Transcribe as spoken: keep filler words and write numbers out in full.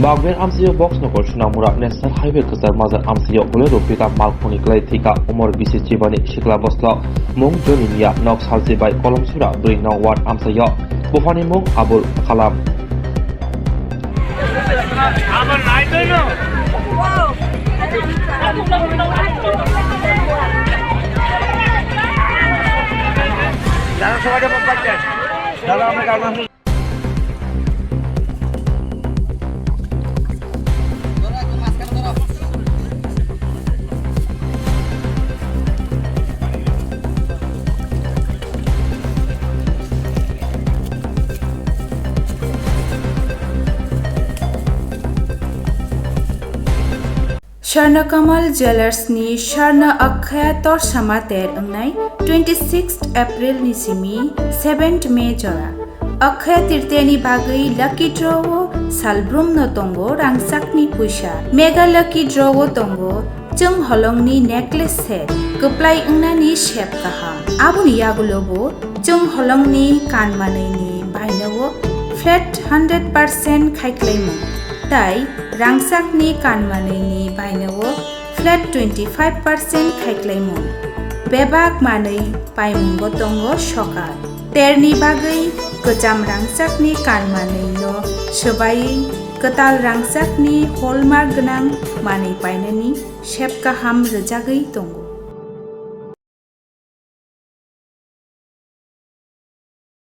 Bagben amchaio Boxnagar Sonamura National Highway kwchar majra amchaio Bolero pickup malkhungni kwlai thwikha Umar bisi Chibani sikla bwslo mung Joni Miya nok salchi bai kolom sura bwrwi no ward amchaio buphani mung Abul Kalam. Swarna Kamal Jewellers ni Swarna Akshaya Torsama ter wngnai twenty sixth April ni simi seventh May jora. Akshaya Tritiya ni bagwi lucky draw o salbrum no tongo rangchak ni puisa. Mega lucky draw o tongo chwng holong ni necklace set kwplai wngnani sep kaham. Aboni yagulo bo chwng holong ni kan manwi ni baino o flat hundred percent khai klaimung. Tai rangchak ni kan manwi ni baino o flat twenty five percent khai klaimung. Bebak manwi paimungo tongo sokar. Terni bagwi kwcham rangchakni kan manwino swbaiwi kwtal rangchakni hallmark gwnang manwi painani sep kaham rwjagwi tongo.